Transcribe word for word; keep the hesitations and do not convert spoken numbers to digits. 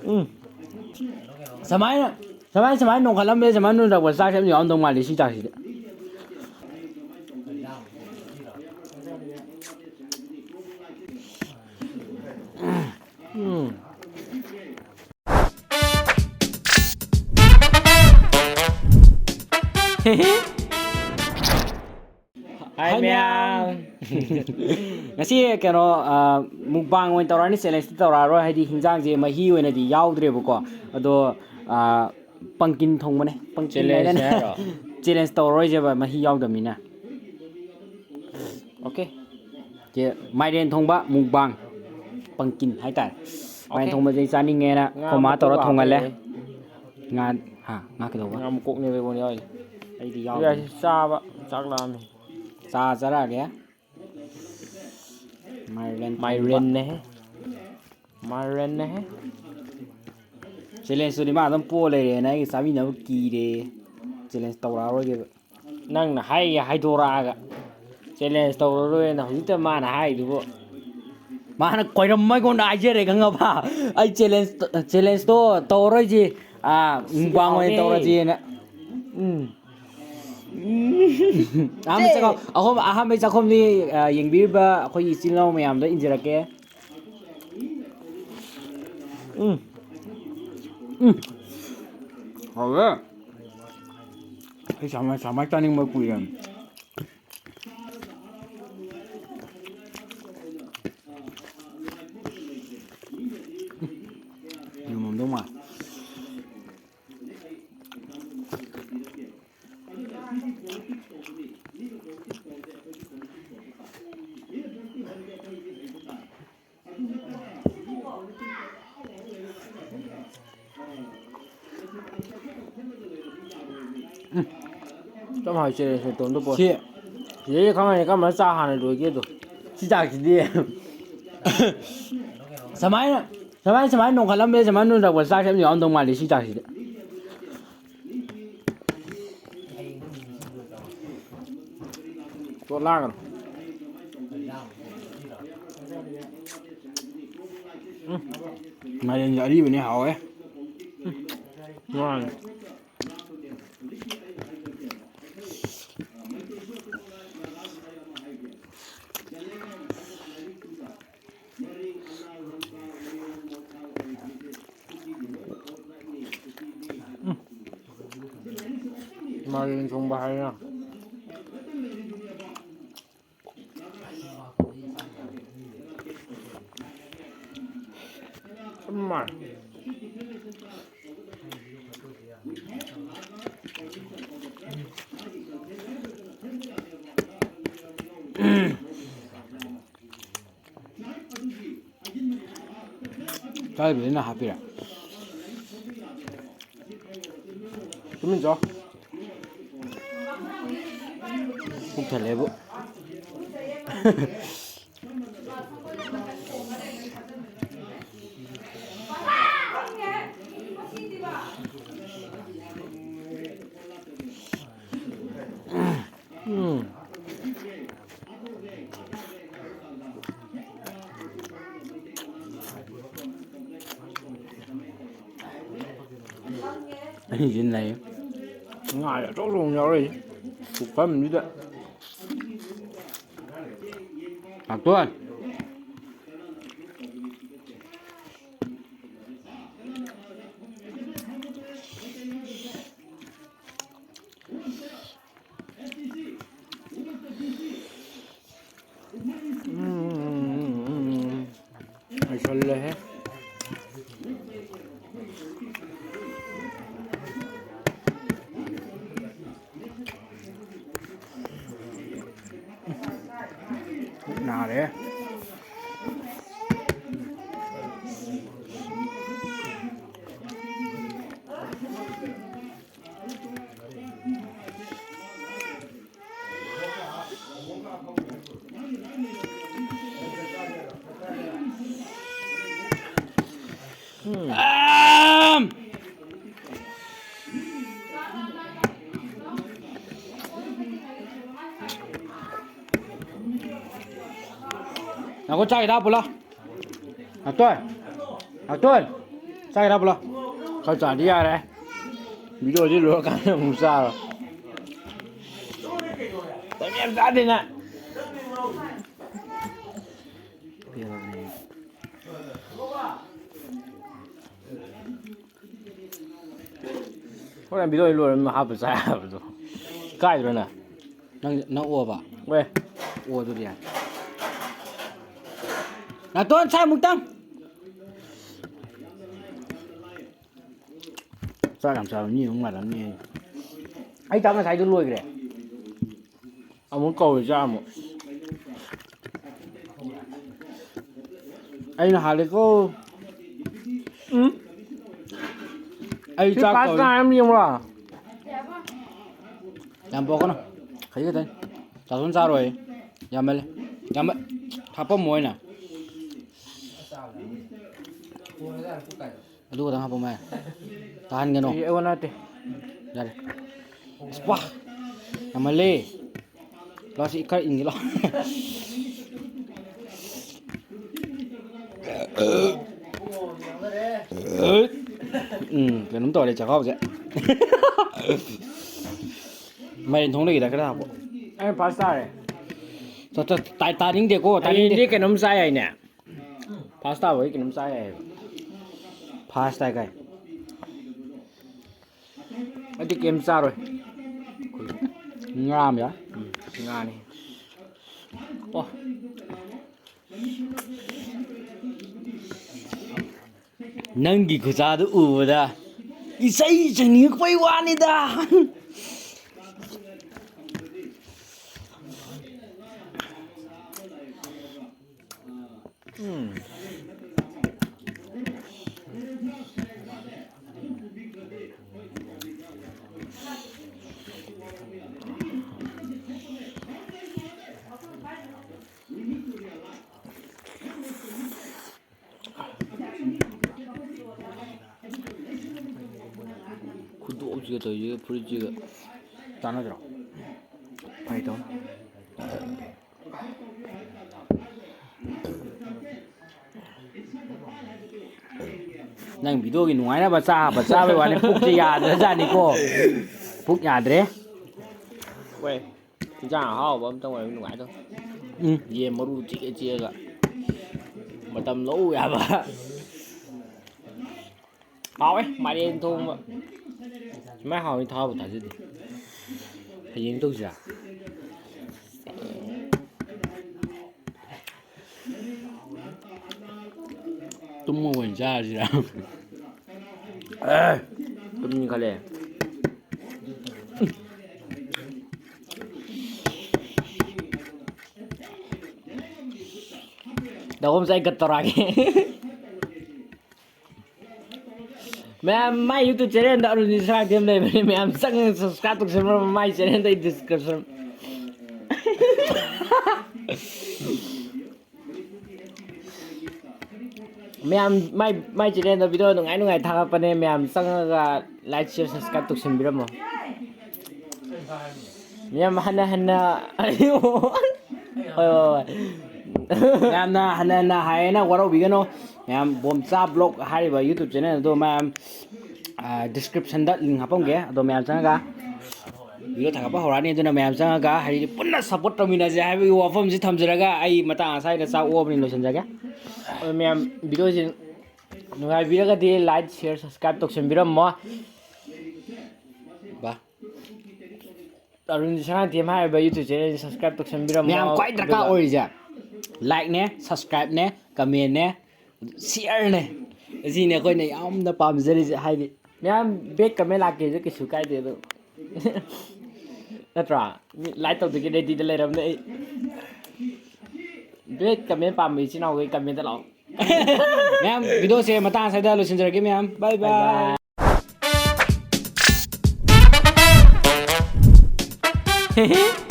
ꯎꯝ꯫ ꯁꯨꯃꯥꯏꯅ, ꯁꯨꯃꯥꯏꯅ, ꯁꯨꯃꯥꯏꯅ ꯅꯣꯡꯈꯠꯂꯝꯕꯁꯦ, ꯁꯨꯃꯥꯏꯅ ꯅꯣꯡꯈꯠꯂꯛꯄ ꯆꯥꯛꯁꯦ ꯑꯝ ꯌꯥꯎꯔꯝꯗꯧ ꯃꯥꯜꯂꯤ ꯁꯤ ꯆꯥꯛꯁꯤꯗꯤ꯫ ꯎꯝ꯫ ꯍꯥꯏ ꯃꯌꯥꯝ꯫ ꯉꯁꯤ ꯀꯩꯅꯣ, ꯑ, mukbang ꯑꯣꯏꯅ ꯇꯧꯔꯛꯑꯅꯤ, challenge ꯇꯧꯔꯛꯑꯔꯣꯏ, ꯍꯥꯏꯗꯤ ꯍꯤꯟꯖꯥꯡꯁꯦ ꯃꯍꯤ ꯑꯣꯏꯅꯗꯤ ꯌꯥꯎꯗ꯭ꯔꯦꯕꯀꯣ꯫ ꯑꯗꯣ, ꯑ, pumpkin ꯊꯣꯡꯕꯅꯦ꯫ Pumpkin challenge ꯍꯥꯏꯔꯣ? Challenge ꯇꯧꯔꯔꯣꯏꯁꯦꯕ, ꯃꯍꯤ ꯌꯥꯎꯗꯕꯅꯤꯅ꯫ Okay꯫ ꯀꯦ-, ꯃꯥꯏꯔꯦꯟ ꯊꯣꯡꯕ mukbang꯫ Pumpkin ꯍꯥꯏꯇꯥꯔꯦ꯫ ꯃꯥꯏꯔꯦꯟ okay꯫ ꯊꯣꯡꯕꯁꯦ ꯑꯩ ꯆꯥꯅꯤꯡꯉꯦꯅ ꯉꯥ ꯑꯩꯈꯣꯏ ꯃꯥ ꯃꯀꯣꯛ ꯇꯧꯔ ꯊꯣꯡꯍꯜꯂꯦ꯫ ꯍꯥꯞꯄꯦ꯫ ꯉꯥ, ꯍꯥ, ꯉꯥ ꯀꯩꯗꯧꯕ? ꯉꯥ ꯃꯀꯣꯛꯅꯦꯕ ꯑꯩꯉꯣꯟꯗ ꯌꯥꯎꯔꯤꯁꯦ꯫ ꯑꯩꯗꯤ ꯌꯥꯎꯗꯦ꯫ ꯌꯥꯏ, ꯆꯥꯕ ꯆꯥꯛ ꯂꯥꯝꯃꯦ꯫ ꯆꯥ ꯆꯥꯔꯛꯑꯒꯦ꯫ ꯃꯥꯏꯔꯦꯟ ꯊꯣꯡꯕ꯫ ꯃꯥꯏꯔꯦꯟꯅꯦꯍꯦ꯫ ꯃꯥꯏꯔꯦꯟꯅꯦꯍꯦ꯫ Challenge ꯇꯨꯗꯤ ꯃꯥ ꯑꯗꯨꯝ ꯄꯣ ꯂꯩꯔꯦꯅ ꯑꯩꯒ ꯆꯥꯃꯤꯟꯅꯕ ꯀꯤꯔꯦ꯫ Challenge ꯇꯧꯔꯛꯑꯔꯣꯏꯒꯦꯕ꯫ ꯅꯪꯅ ꯍꯥꯏꯒꯦ ꯍꯥꯏꯗꯣꯔꯛꯑꯒ challenge ꯇꯧꯔꯔꯣꯏꯅ ꯍꯧꯖꯤꯛꯇ ꯃꯥꯅ ꯍꯥꯏꯗꯨꯕꯨ꯫ ꯃꯥꯅ ꯀꯣꯏꯔꯝꯃ ꯑꯩꯉꯣꯟꯗ ꯍꯥꯏꯖꯔꯦ, ꯈꯪꯉꯕ? ꯑꯩ challenge, challenge ꯇꯣ ꯇꯧꯔꯔꯣꯏꯁꯤ꯫ ꯑꯥ, ꯁꯤꯗꯤ mukbang ꯑꯣꯏꯅ ꯍꯥꯎꯅꯤ꯫ ꯇꯧꯔꯁꯦꯅ꯫ ꯎꯝ꯫ ꯑꯍꯥꯟꯕ ꯆꯦ꯫ ꯆꯥꯛꯈꯨꯝ-, ꯑꯍꯨꯝ-, ꯑꯍꯥꯟꯕꯩ ꯆꯥꯛꯈꯨꯝꯗꯤ, ꯑ, ꯌꯦꯡꯕꯤꯔꯤꯕ ꯑꯩꯈꯣꯏꯒꯤ ꯏꯆꯤꯜ ꯏꯅꯥꯎ ꯃꯌꯥꯝꯗ ꯏꯟꯖꯔꯛꯀꯦ꯫ ꯎꯝ꯫ ꯎꯝ꯫ ꯍꯥꯎꯋꯦ꯫ ꯑꯩ ꯁꯥꯃꯥꯏ, ꯁꯥꯃꯥꯏ ꯆꯥꯅꯤꯡꯕ ꯀꯨꯏꯔꯦ꯫ ꯌꯨꯝꯂꯝꯗꯧ ꯃꯥꯜꯂꯦ꯫ ꯎꯝ꯫ ꯆꯞ ꯃꯥꯟꯅꯩ, challenge ꯇꯧꯅꯗꯧ ꯄꯣꯠ꯫ ꯁꯤ ꯁꯤꯗꯩꯗ ꯈꯪꯉꯅꯤ ꯀꯔꯝꯕꯅ ꯆꯥ ꯍꯥꯟꯅ ꯂꯣꯏꯒꯦꯗꯣ꯫ ꯁꯤ ꯆꯥꯛꯁꯤꯗꯤ ꯁꯨꯃꯥꯏꯅ, ꯁꯨꯃꯥꯏꯅ, ꯁꯨꯃꯥꯏꯅ ꯅꯣꯡꯈꯠꯂꯝꯕꯁꯦ, ꯁꯨꯃꯥꯏꯅ ꯅꯣꯡꯈꯠꯂꯛꯄ ꯆꯥꯛꯁꯦ ꯑꯝ ꯌꯥꯎꯔꯝꯗꯧ ꯃꯥꯜꯂꯤ ꯁꯤ ꯆꯥꯛꯁꯤꯗꯤ꯫ ꯇꯣ ꯂꯥꯡꯒꯅꯨ꯫ ꯃꯥꯏꯔꯦꯟꯁꯦ ꯑꯔꯤꯕꯅꯦ, ꯍꯥꯎꯋꯦ꯫ ꯃꯥꯅꯦ꯫ ꯃꯥꯏꯔꯦꯟ ꯊꯣꯡꯕ ꯍꯥꯏꯔ꯫ ꯏꯃꯥꯏ꯫ ꯆꯥꯔꯤꯕꯗꯨꯅ ꯍꯥꯞꯄꯤꯔꯦ꯫ ꯇꯨꯃꯤꯟ ꯆꯣ꯫ ꯄꯨꯛ ꯊꯜꯂꯦꯕꯨ꯫ ꯎꯝ꯫ ꯑꯅꯤꯁꯤ ꯂꯩ꯫ ꯉꯥ ꯑꯆꯧ ꯑꯆꯧꯕ ꯌꯥꯎꯔꯛꯏ꯫ ꯄꯨꯈꯝꯁꯤꯗ꯫ ꯉꯥꯛꯇꯣꯟ꯫ ꯎꯝ꯫ ꯂꯣꯏꯁꯜꯂꯦꯍꯦ꯫ ꯄꯨꯛ ꯅꯥꯔꯦ꯫ ꯎꯝ꯫ ꯉꯥꯏꯈꯣ, ꯆꯥꯛ ꯍꯤꯗꯥꯛ ꯄꯨꯂꯥ꯫ ꯉꯥꯛꯇꯣꯏ꯫ ꯅꯥꯇꯣꯟ! ꯆꯥꯛ ꯍꯤꯗꯥꯛ ꯄꯨꯂꯥꯎ꯫ ꯈꯔ ꯆꯥꯗꯤ ꯌꯥꯔꯦ꯫ ꯚꯤꯗꯤꯑꯣꯁꯤ ꯂꯣꯏꯔꯀꯥꯟꯗ ꯑꯃꯨꯛ ꯆꯥꯔꯣ꯫ ꯇꯥꯏꯝ ꯌꯥꯝ ꯆꯥꯗꯦꯅ꯫ ꯍꯣꯔꯦꯟ ꯚꯤꯗꯤꯑꯣ ꯂꯣꯏꯔ ꯑꯗꯨꯝ ꯍꯥꯞꯄ ꯆꯥꯏ ꯍꯥꯏꯕꯗꯣ꯫ ꯏꯀꯥꯏꯗ꯭ꯔꯣ ꯅꯪ? ꯅꯪ, ꯅꯪ ꯑꯣꯕ? ꯑꯣꯏ꯫ ꯑꯣ, ꯑꯗꯨꯗꯤ ꯌꯥꯔꯦ꯫ ꯅꯥꯇꯣꯟ ꯁꯥꯏ ꯑꯃꯨꯛꯇꯪ꯫ ꯆꯥꯛ ꯌꯥꯝ ꯆꯥꯕ ꯃꯤ ꯑꯃꯨꯛ ꯃꯥꯜꯂꯝꯅꯤ꯫ ꯑꯩ ꯆꯥꯛ ꯉꯁꯥꯏꯗꯣ ꯂꯣꯏꯈ꯭ꯔꯦ꯫ ꯑꯃꯨꯛ ꯀꯧꯔꯦ ꯆꯥꯛ ꯑꯃꯨꯛ꯫ ꯑꯩꯅ ꯍꯥꯜꯂꯦꯀꯣ꯫ ꯎꯝ꯫ ꯑꯩ ꯁꯤ ꯆꯥꯛ ꯄꯥꯁ ꯀꯧꯔꯦ꯫ ꯇꯥꯏꯝ ꯌꯦꯡꯉꯨꯔꯣ? ꯌꯥꯝ ꯄꯣꯛꯀꯅꯨ꯫ ꯈꯖꯤꯛ ꯈꯛꯇꯅꯤ꯫ ꯆꯥꯁꯨꯝ ꯆꯥꯔꯣꯏ꯫ ꯌꯥꯝꯃꯜꯂꯦ꯫ ꯌꯥꯝꯃ-, ꯍꯥꯄꯝꯃꯣ ꯑꯣꯏꯅ꯫ ꯑꯗꯨ ꯈꯛꯇꯪ ꯍꯥꯄꯝꯃꯣ ꯍꯥꯏ꯫ ꯇꯥꯍꯟꯒꯅꯨ꯫ ꯑꯩ ꯑꯩꯉꯣꯟꯗ ꯅꯠꯇꯦ꯫ ꯌꯥꯔꯦ꯫ ꯑꯁ, ꯄꯥ! ꯌꯥꯝꯃꯜꯂꯦ꯫ ꯂꯥꯎ, ꯁꯤ ꯈꯔ ꯏꯟꯒꯦ ꯂꯥꯎ꯫ ꯎꯝ, ꯀꯩꯅꯣꯝ ꯇꯧꯔꯦ ꯆꯈꯥꯎꯁꯦ꯫ ꯃꯥꯏꯔꯦꯟ ꯊꯣꯡ ꯂꯩꯒꯦꯗ ꯈꯔ ꯍꯥꯞꯄꯣ꯫ ꯑꯩꯅ ꯐꯥꯔꯁ ꯇꯥꯔꯦ꯫ ꯇꯥ-, ꯇꯥ-, ꯇꯥ-, ꯇꯥꯅꯤꯡꯗꯦꯀꯣ, ꯇꯥꯅꯤꯡꯗꯦ꯫ ꯍꯌꯦꯡꯗꯤ ꯀꯩꯅꯣꯝ ꯆꯥ ꯌꯥꯏꯅꯦ꯫ ꯐꯥꯔꯁ ꯇꯥꯕꯒꯤ ꯀꯩꯅꯣꯝ ꯆꯥ ꯌꯥꯏꯌꯦꯕ꯫ ꯐꯥꯔꯁ ꯇꯥꯏ ꯀꯥꯏ꯫ ꯑꯩꯗꯤ ꯀꯩꯝ ꯆꯥꯔꯣꯏ꯫ ꯉꯥ ꯑꯃ ꯌꯥꯎ꯫ ꯎꯝ, ꯉꯥꯅꯤ꯫ ꯑꯣ꯫ ꯅꯪꯒꯤ ꯈꯨꯆꯥꯗꯨ ꯎꯕꯗ ꯏꯁꯩ ꯁꯛꯅꯤꯡꯉꯛꯄꯩ ꯋꯥꯅꯤꯗ꯫ ꯎꯝ꯫ ꯈꯨꯗꯣꯞꯁꯤꯒ ꯇꯧꯔꯤꯁꯤꯒ ꯐꯨꯔꯤꯠꯁꯤꯒ ꯆꯥꯟꯅꯗ꯭ꯔꯣ? ꯐꯥꯒꯤ ꯇꯧꯅꯤ꯫ ꯅꯪ ꯚꯤꯗꯤꯑꯣꯒꯤ ꯅꯨꯡꯉꯥꯏꯅꯕ ꯆꯥꯕ ꯆꯥꯕꯩ ꯋꯥꯅꯤ, ꯄꯨꯛꯁꯦ ꯌꯥꯗ꯭ꯔꯖꯥꯠꯅꯤꯀꯣ꯫ ꯄꯨꯛ ꯌꯥꯗ꯭ꯔꯦ꯫ ꯍꯣꯏ, ꯏꯟꯖꯥꯡ ꯑꯍꯥꯎꯕ ꯑꯝꯇꯪ ꯑꯣꯏꯔꯗꯤ ꯅꯨꯡꯉꯥꯏꯗꯧꯅꯤ꯫ ꯎꯝ꯫ ꯌꯦꯟ ꯃꯔꯨ ꯆꯤꯛꯑ ꯆꯤꯛꯑꯒ ꯃꯇꯝ ꯂꯧ ꯌꯥꯕ꯫ ꯍꯥꯎꯋꯦ ꯃꯥꯏꯔꯦꯟ ꯊꯣꯡꯕ꯫ ꯁꯨꯃꯥꯏꯅ ꯍꯥꯎꯅꯤ ꯊꯥꯕꯨ ꯊꯥꯖꯗꯦ꯫ ꯍꯌꯦꯡ ꯇꯧꯁꯤꯔꯥ? ꯇꯨꯝꯃ ꯑꯣꯏꯅ ꯆꯥꯔꯁꯤꯔꯥ? ꯑꯦ, ꯇꯨꯝꯅꯤꯡꯈꯠꯂꯦ꯫ ꯗꯥꯒꯣꯝ ꯆꯥꯏ ꯀꯠ ꯇꯧꯔꯛꯑꯒꯦ꯫ ꯃꯌꯥꯝ, ꯃꯥꯏ YouTube channelꯗ ꯑꯔꯨꯟꯖꯤꯠ ꯁꯅꯥꯊꯦꯝ ꯂꯩꯕꯅꯤ, ꯃꯌꯥꯝ ꯆꯪꯉꯒ subscribe ꯇꯧꯁꯟꯕꯤꯔꯝꯃꯣ ꯃꯥꯏ channelꯗ ꯑꯩ description꯫ ꯃꯌꯥꯝ, ꯃꯥꯏ, ꯃꯥꯏ channelꯗ video ꯅꯨꯡꯉꯥꯏ ꯅꯨꯡꯉꯥꯏ ꯊꯥꯒꯠꯄꯅꯦ, ꯃꯌꯥꯝ ꯆꯪꯉꯒ like, share, subscribe ꯇꯧꯁꯟꯕꯤꯔꯝꯃꯣ꯫ ꯃꯌꯥꯝ ꯍꯟꯅ ꯍꯟꯅ ꯍꯣꯏ, ꯍꯣꯏ, ꯍꯣꯏ꯫ ꯃꯌꯥꯝꯅ ꯍꯟꯅ ꯍꯟꯅ ꯍꯥꯏꯌꯦꯅ ꯋꯥꯔꯧꯕꯤꯒꯅꯨ꯫ ꯃꯌꯥꯝ ꯕꯣꯝꯆꯥ vlog ꯍꯥꯏꯔꯤꯕ YouTube channel ꯑꯗꯣ ꯃꯌꯥꯝ, ꯑ, descriptionꯗ link ꯍꯥꯞꯄꯝꯒꯦ꯫ ꯑꯗꯣ ꯃꯌꯥꯝ ꯆꯪꯉꯒ video ꯊꯥꯒꯠꯄ ꯍꯧꯔꯛꯑꯅꯤ꯫ ꯑꯗꯨꯅ ꯃꯌꯥꯝ ꯆꯪꯉꯒ ꯍꯥꯏꯗꯤ ꯄꯨꯟꯅ support ꯇꯧꯃꯤꯟꯅꯁꯦ ꯍꯥꯏꯕꯒꯤ ꯋꯥꯐꯝꯁꯤ ꯊꯝꯖꯔꯒ ꯑꯩ ꯃꯇꯥꯡ ꯑꯁ꯭ꯋꯥꯏꯗ ꯆꯥꯛ ꯑꯣꯛꯑꯕꯅꯤ ꯂꯣꯏꯁꯤꯟꯖꯒꯦ꯫ ꯑꯗꯣ ꯃꯌꯥꯝ videoꯁꯤ ꯅꯨꯡꯉꯥꯏꯕꯤꯔꯒꯗꯤ like, share, subscribe ꯇꯧꯁꯟꯕꯤꯔꯝꯃꯣ꯫ ꯕꯥ꯫ ꯑꯔꯨꯟ ꯁꯅꯥꯊꯦꯝ ꯍꯥꯏꯔꯤꯕ YouTube channelꯁꯤ subscribe ꯇꯧꯁꯟꯕꯤꯔꯝꯃꯣ꯫ ꯃꯌꯥꯝ ꯈ꯭ꯋꯥꯏ ꯗꯔꯀꯥꯔ ꯑꯗꯨꯒ ꯑꯣꯏꯔꯤꯁꯦ likeꯅꯦ, subscribeꯅꯦ, commentꯅꯦ, shareꯅꯦ꯫ ꯑꯁꯤꯅꯦ ꯑꯩꯈꯣꯏꯅ ꯌꯥꯝꯅ ꯄꯥꯝꯖꯔꯤꯁꯦ, ꯍꯥꯏꯗꯤ ꯃꯌꯥꯝ bad comment ꯂꯥꯛꯀꯦꯁꯨ ꯀꯩꯁꯨ ꯀꯥꯏꯗꯦ ꯑꯗꯣ꯫ ꯅꯠꯇ꯭ꯔꯥ? ꯃꯤ like ꯇꯧꯗꯒꯦ readyꯗ ꯂꯩꯔꯕꯅꯦ ꯑꯩ꯫ Bad comment ꯄꯥꯝꯕ ꯏꯆꯤꯟ ꯏꯅꯥꯎꯈꯩ commentꯇ ꯂꯥꯛꯑꯣ꯫ ꯃꯌꯥꯝ videoꯁꯦ ꯃꯇꯥꯡ ꯑꯁ꯭ꯋꯥꯏꯗ ꯂꯣꯏꯁꯤꯟꯖꯔꯒꯦ ꯃꯌꯥꯝ꯫ Bye bye꯫ Bye bye꯫